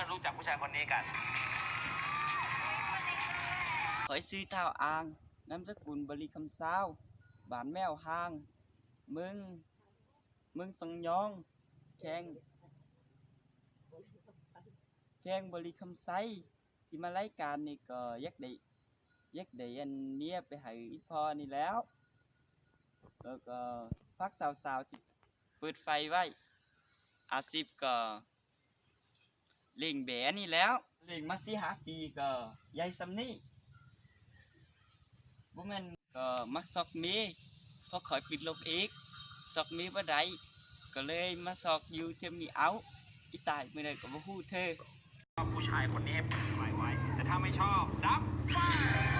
รู้จักผู้ชายคนนี้กัน ຂ້ອຍຊື່ທ້າວອາງ ນາມສະກຸນບໍລິຄຳຊາວ ບ້ານແມວຫາງ ເມືອງ ເມືອງສັງຍອງ ແຂວງ ແຂວງບໍລິຄຳໄຊ. ທີ່ມາລາຍການນີ້ກໍຢາກໄດ້ ຢາກໄດ້ອັນເມຍໄປໃຫ້ອີ່ພໍ່ນີ້ແຫຼ້ວ ແລ້ວກໍຝາກສາວໆທີ່ເປີດໄຟໄວ້ ອາຊີບກໍລ້ຽງແບນີ້ແຫຼ້ວ ລ້ຽງມາສີ່ຫ້າປີກໍໃຫຍ່ສ່ຳນີ້ ບໍ່ແມ່ນ ກໍມັກຊອກເມຍ ເພາະຂ້ອຍຕິດລົບເອກ ຊອກເມຍບໍ່ໄດ້ ກໍເລີຍມາຊອກຢູ່ເທື່ອມີເອົາ ອີຕາຍມື້ໃດກໍບໍ່ຮູ້ເທື່ອ. ชอบผู้ชายคนนี้ให้ผมไว้ไว้ แต่ถ้าไม่ชอบดับไฟ